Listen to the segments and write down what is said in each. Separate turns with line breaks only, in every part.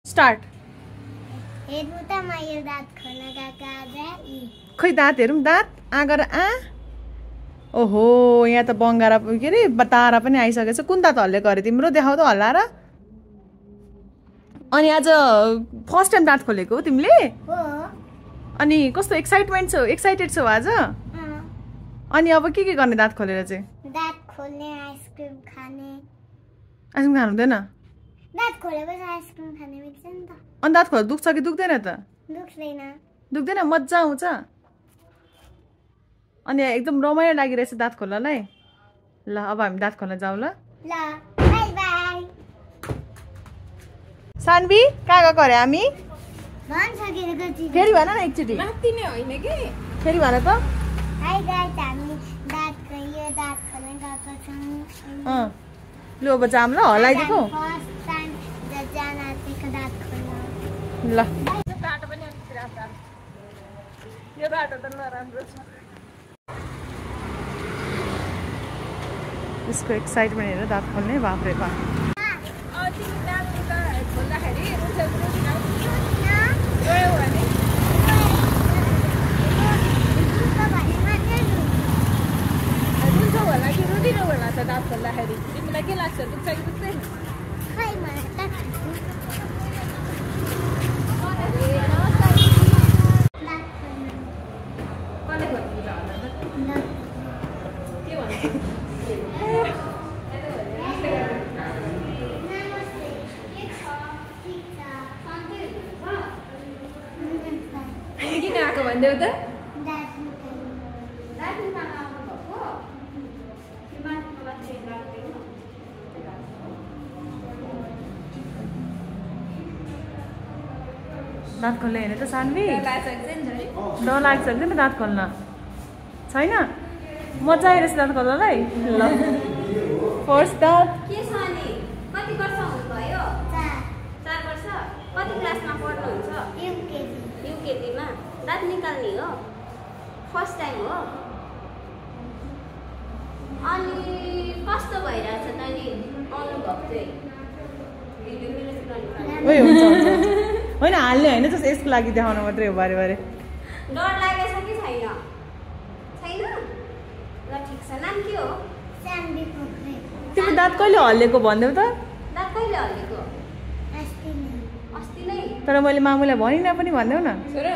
Start.
हेर्नु त म यो दाँत खोल्न गएको आज
खै दाँत हेरौँ दाँत आगर ओहो यहाँ त बङ्गारा के अरे तारा पनि आइसकेछ। कुन दाँत हल्लेको अरे तिम्रो देखाउ त हल्लाएर। अनि आज फर्स्ट टाइम दाँत खोलेको हो तिमीले?
हो।
अनि कस्तो एक्साइटेड छौ आज? अनि अब के गर्ने दाँत खोलेर चाहिँ?
दाँत खोल्ने, आइसक्रिम खाने।
आइसक्रिम खानु हुँदैन?
दाँत खोलेपछि आइसक्रिम खाने मिल्छ नि त।
अनि दाँत खोल्दा दुख्छ कि दुख्दैन त?
दुख्दैन।
दुख्दैन, मजा आउँछ। अनि एकदम रमाइलो लागिरहेछ दाँत खोल्नलाई। ल अब हामी दाँत खोल्न जाउँ ल।
ल बाई बाई।
सानवी कहाँ गएको अरे हामी? फेरि भन न एकचोटि।
माथि नै होइन कि?
फेरि भन त।
हाई गाइस, हामी दाँत खोल्न गएको छौँ।
लु अब जाम ल हल्लाइदिएको।
फर्स्ट टाइम जान आँटेको दाँत खोल्न।
ल
बाटो पनि अलिकति राम्रो। यो बाटो त नराम्रो छ।
यसको एक्साइटमेन्ट हेरेर दाँत खोल्ने बाफ्रे बा।
तिमी दाँत खोल्दाखेरि गयो भने रुन्छौ होला कि रुदिनौ होला त दाँत खोल्दाखेरि? तिमीलाई के लाग्छ, दुख्छ कि दुख्दैन?
खै मलाई त
कसले खोल्नुहुन्छ होला त? के भन्छ? किन आएको भनिदेऊ त?
दाँत खोल्ने हेर्ने त सानवी?
डर
लाग्छ नि त दाँत खोल्न छैन? मजा आइरहेछ दाँत खोल्नलाई। ल फर्स्ट दाँत।
के छ अनि? कति वर्ष हुनुभयो? 4 वर्ष। कति क्लासमा पढ्नुहुन्छ? युकेजीमा। दाँत निकाल्ने हो? फर्स्ट टाइम हो? अनि कस्तो भइरहेछ त नि अनुभव चाहिँ?
होइन हाल्ने होइन, जस्तो यसको लागि देखाउन मात्रै हो बारे बारे।
डर लागेछ कि छैन? छैन? ल ठिक छ। नाम के हो?
तिम्रो दाँत कहिले हल्लेको भनिदेऊ त?
दाँत कहिले हल्लेको? अस्ति नै।
तर मैले मामुलाई भनिनँ पनि भनिदेऊ न।
छोर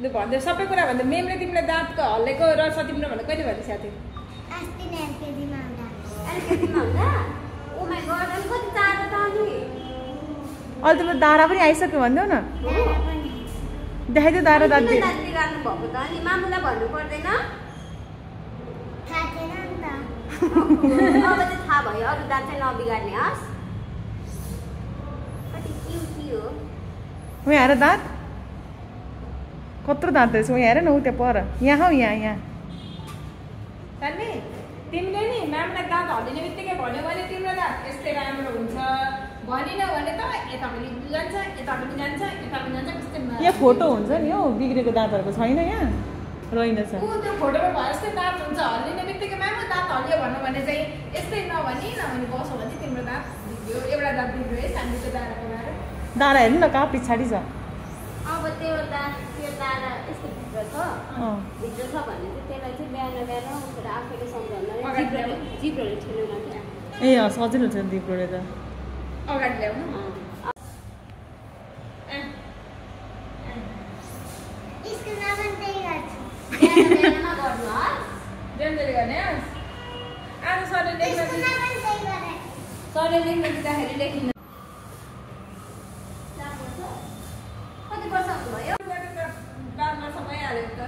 लु भनिदेऊ, सबै कुरा भनिदेऊ। मेमले तिमीले दाँतको हल्लेको रहेछ तिम्रो भनेर कहिले भनिसकेको थियो?
एलकेजीमा
हुँदा? ओ माई गॉड, अनि कति टाढो त अनि?
अहिले तिम्रो दारा पनि आइसक्यो भनिदेऊ न। देखाइदियो दारा दाँत।
किन दाँत बिगार्नु भएको त? अनि मामुलाई भन्नु पर्दैन?
थाहा थिएन नि त।
अब चाहिँ थाहा भयो, अरू दाँत चाहिँ नबिगार्ने हस्। कति क्युटी हो।
उहाँ हेर दाँत कत्रो दाँत रहेछ। उहाँ हेर न, ऊ त्यहाँ पर। यहाँ हौ यहाँ।
सानी तिमीले नि म्यामलाई दाँत हल्लिने बित्तिकै भन्यो भने तिम्रो दाँत यस्तै राम्रो हुन्छ। भनिन भने त यता पनि जान्छ, यता पनि जान्छ, यता पनि जान्छ। कस्तै
यहाँ फोटो हुन्छ नि हौ बिग्रेको दाँतहरूको छैन यहाँ रहेनछ।
ऊ त्यो फोटोमा भयो जस्तै दाँत हुन्छ। हल्लिने बित्तिकै म्याम दाँत हल्लियो भन्नु भने चाहिँ यस्तै नभनी बस्यो भने तिम्रो दाँत बिग्रियो। एउटा दाँत बिग्रियो है सानीको दाँराको भएर।
दाँरा हेर्नु न कहाँ पछाडि छ।
अब त्यो दाँरा यस्तो भित्र छ भने चाहिँ त्यसलाई चाहिँ बिहान उठेर आफैले सम्झाउन जिब्रोले ठेल्नु क्या।
ए अँ सजिलो छ दिब्रोले त।
अगाडि ल्याउनु।
बिहानमा गर्नु हस्।
डेन्जरी गर्ने आज सरले लेख्न दिँदाखेरि लेखिनु।
कति वर्ष हुनुभयो?
दाँतमा सबै हालेको त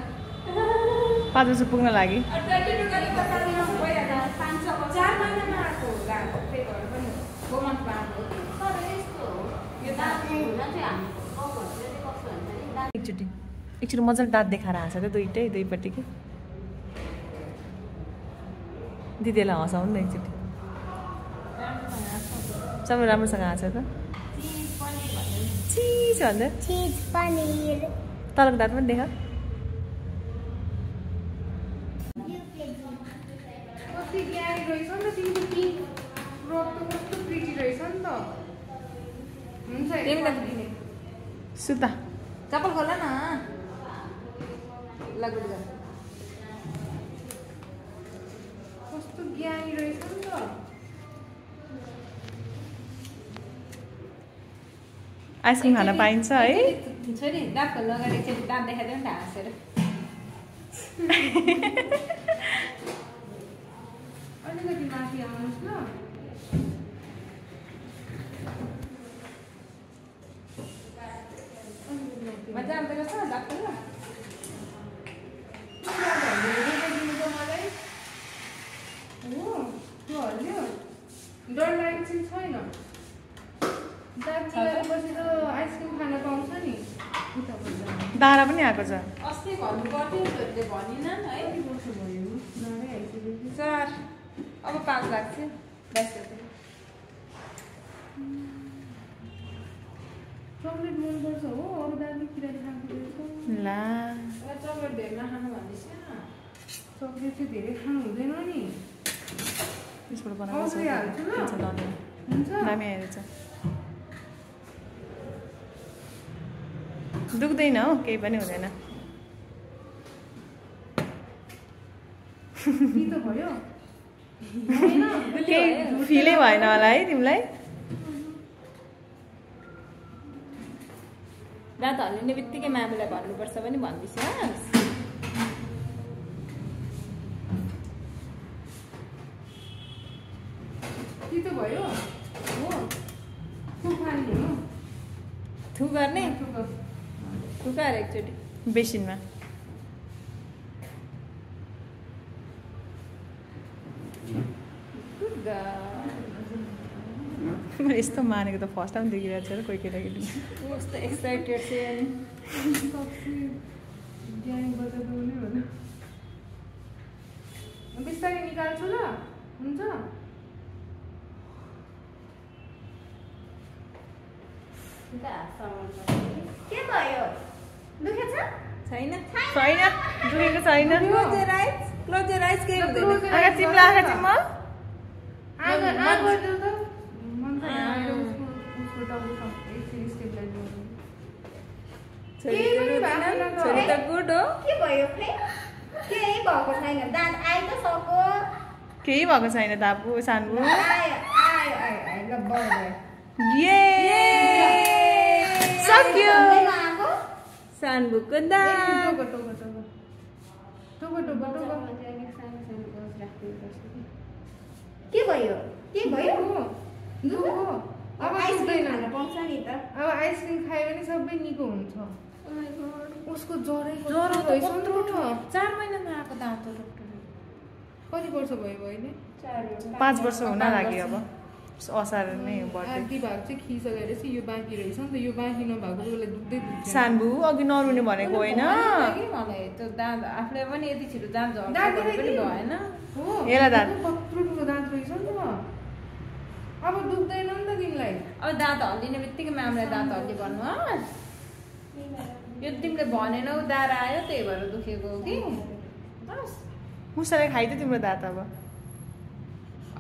5 वर्ष पुग्न लागि।
22 गरी 4 महिनामा आएको दाँत। त्यही भएर पनि 4 मन्थमा आएको।
तर यस्तो हो, यो दाँत हुन चाहिँ हाम्रो गाउँघरतिर चाहिँ कस्तो हुन्छ नि, दाँत
एकचोटि मजाले दाँत देखाएर हाँस त दुईपट्टिकै। दिदीलाई हँसाउनु न एकचोटि। सबै राम्रोसँग हाँस त। चिज भन्दा
चीज पनीर।
तलको दाँत पनि देखा।
कति ज्ञानी रहेछ नि त तिम्रो। रक्त कस्तो प्रिटी रहेछ नि त। तिमीले
सुता
चप्पल खोल न लगुड गर
कस्तो ज्ञानी रहेछ नि त
आइसक्रिम खान पाइन्छ है
छोरी दाँत खोल्नु अगाडि एकचोटि दाँत देखाइदियो नि त हाँसेर
अलिकति माथि आउनुहोस् न
मजा आउँदो रहेछ दाँत खोल्नु
डर लागेको चाहिँ छैन दाँत निकालेपछि त आइसक्रिम खान पाउँछ नि
दारा पनि आएको छ
अस्ति भन्नु पर्थ्यो छोरीले भनिन है
वर्ष भयो नरै आइसकेपछि
4 अब 5 लाग्छ बस
चक्लेट मनपर्छ हो अरू दामी किराले खाएको रहेछ
ला
चक्लेट धेरै नखानु भन्दैछ
चक्लेट चाहिँ धेरै खानु हुँदैन नि
त्यसबाट बनाएको
औषधि हाल्छु ल हुन्छ
दामी आइरहेछ दुख्दैन हो केही पनि हुँदैन
पितो भयो
केही फिलै भएन होला है तिमीलाई
दाँत हल्लिने बित्तिकै मामुलाई भन्नुपर्छ पनि भन्दैछ
पितो भयो हो थुक खाने हो
थु गर्ने
थुक
थुकाएर एकचोटि
बेसिनमा मैले यस्तो मानेको त फर्स्ट टाइम देखिरहेको छ र कोही केटाकेटी
कस्तो एक्साइटेड चाहिँ अनि
ज्ञानी बजाउने हो बिस्तारै निकाल्छु ल हुन्छ
के भयो दुखेछ
छैन
छैन दुखेको छैन
क्लोज योर आइज केही हुँदैन
आगा चिम्ला आगा चिम्म
आगो देऊ त मन त आएर उसको टाउको एकछिन स्टेबलाइज गर्नु
छोरी त गुड हो
के भयो खै केही भएको छैन दाँत आइ त सको
केही भएको छैन तापु सानबु
आयो आयो आयो आयो ल भयो
ये सक्यो
सानबुको दाँत
के
के भयो
अब
आइसक्रिम खान पाउँछ नि त
अब आइसक्रिम खायो भने सबै निको हुन्छ उसको ज्वरै
ज्वरो त
रहेछ नि
कत्रो
त।
4 महिनामा आएको दाँत डक्टर
कति वर्ष भयो अहिले
5 वर्ष हुन लाग्यो अब असार नै बर्थडे
आधी भाग चाहिँ खिसकेर चाहिँ यो बाँकी रहेछ नि त यो बाँकी नभएको बेला दुख्दै दुख्छ
सानबु अघि नरुने भनेको होइन
मलाई त्यो दाँत आफूले पनि यति छिटो दाँत झर्छ
दाँत
भने पनि भएन
हो
हेला दाँत
कत्रो ठुलो दाँत रहेछ नि त अब दुख्दैन नि त तिमीलाई
अब दाँत हल्लिने बित्तिकै मामलाई दाँत हल्ली भन्नु यो तिमीले भनेनौ दारा आयो त्यही भएर दुखेको हो कि
मुसाले खाइदियो तिम्रो दाँत अब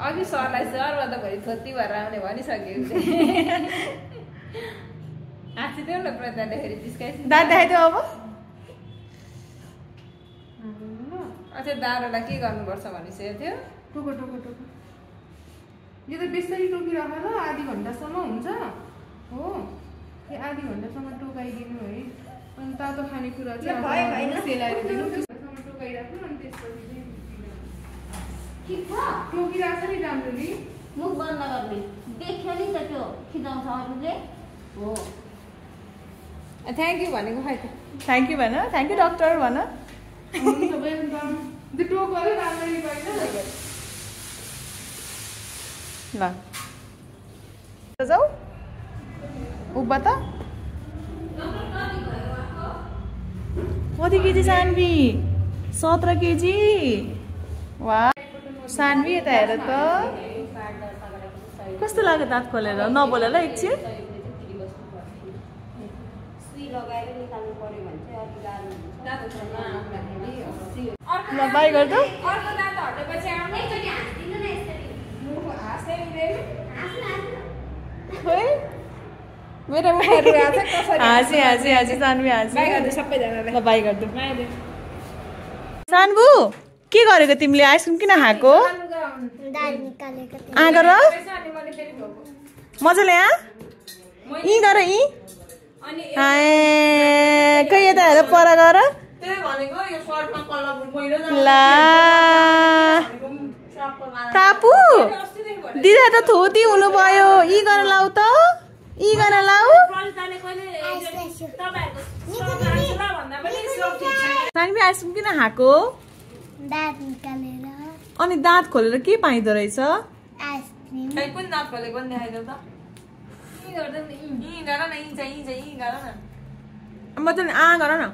अघि सरलाई सर भरि थोत्ती भएर आउने भनिसकेको थिएँ हाँसिदेऊ न प्रधानले जिस्काइस
दाँत देखाइदियो अब
अच्छा दारोलाई के गर्नुपर्छ भनिसकेको थियो
टोको यो त बिस्तारै टोकिराख ल आधी घन्टासम्म हुन्छ हो यो आधी घन्टासम्म टोकाइदिनु है अनि तातो खानेकुरा चाहिँ सेलाएर दिनु त्यससम्म टोकाइराख्नु अनि त्यसपछि चाहिँ
ठिक छ
टोकिरहेको छ नि राम्ररी
मुख बन्द गर्ने देख्यो नि त त्यो खिचाउँछ अरूले हो
थ्याङ्क यू भनेको खै त
थ्याङ्क यू भन थ्याङ्क यू डक्टर भन
हुन्छ वेलकम त्यो टोकले राम्ररी गर्छ
ल जाऊ उभ्बा त कति केजी सानवी 17 केजी वा सानवी यता हेर त कस्तो लाग्यो दाँत खोलेर नबोल ल एकछिन
सुई लगाएर निकाल्नु पर्यो भने चाहिँ अलिक गाह्रो हुन्छ
ल बाई गर त
अर्को दाँत हटेपछि आउनु
एकचोटि हाँस्दिनु न यसरी
हाँस्दै हुँदैन
खोइ
मेरो मुखमा रुवा छ कसरी
हाँसी हाँसी हाँसी सानवी हाँसी
बाई गर्दै सबैजनालाई
ल बाई गर्दो
माइले
सानबु के गरेको तिमीले आइसक्रिम किन खाएको
दाँत निकालेको थियो।
आ गर
अनि मैले फेरि धोको
मजाले आ यी गर यी
अनि
खै यता हेर पर गर
त्यही भनेको यो सर्टमा कलर मैले
ला टापु दिदा त थोती हुनुभयो यी गरेर लाउ त यी गरेर लाउ सानवी आइसक्रिम किन खाएको
दाँत निकालेर
अनि दाँत खोलेर के पाइँदो रहेछ
आइसक्रिम
कुन दाँत खोलेको पनि देखाइदेऊ त यी गर्दा नि यी गर न यी चाहिँ यी गर न
मजाले आ गर न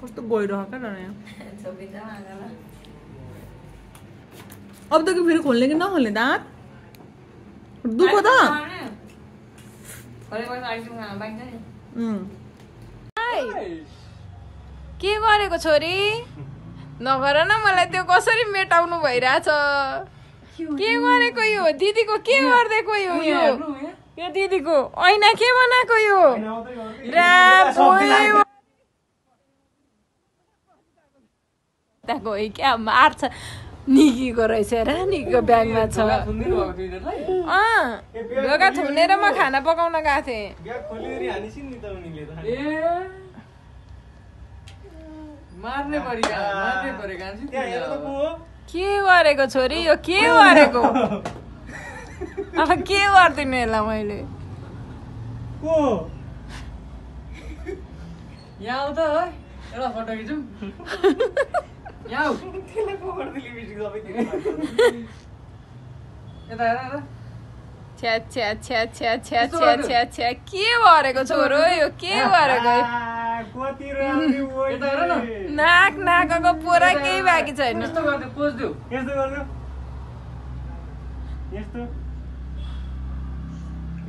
कस्तो गइरह क्या यहाँ
छोपिँदा गर
अब त कि फेरि खोल्ने कि नखोल्ने दाँत दुखो त
के गरेको छोरी नगर न मलाई त्यो कसरी मेटाउनु भइरहेछ के गरेको यो दिदीको के गरिदिएको यो दिदीको ऐना के बनाएको यो क्या मार्छ निकीको रहेछ र निकीको ब्यागमा छ ढोका थुनेर म खाना पकाउन गएको थिएँ के गरेको छोरी यो के गरेको अब के गर्दिनु यसलाई मैले
यहाँ आऊ त एउटा फोटो खिचौँ यहाँ आऊ यता हेर
छ्या छ्या छ्या छ्या छ्या छ्या छ्या छ्या के गरेको छोरो यो के गरेको नाक नाकको पुरा केही बाँकी छैन
यस्तो गर्दै पोज देऊ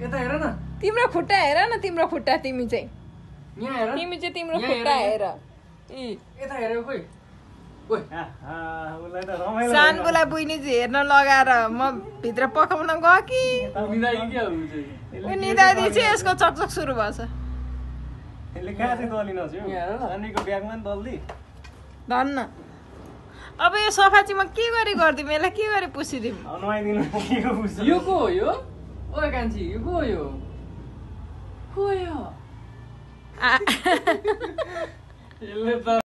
यता हेर न
तिम्रो खुट्टा हेर न तिम्रो खुट्टा तिमी चाहिँ
यहाँ हेर
तिमी चाहिँ तिम्रो खुट्टा हेर
यता हेर खोइ
सानबुलाई बुइनी चाहिँ हेर्न लगाएर म भित्र पकाउन गयो कि निदादी चाहिँ यसको चकचक सुरु भएछ धन्न अब यो सफा चाहिँ म के गरी गरिदिउँ यसलाई के गरी पुसिदिउँ
यो को हो यो ओ कान्छी यो को हो यो यसले त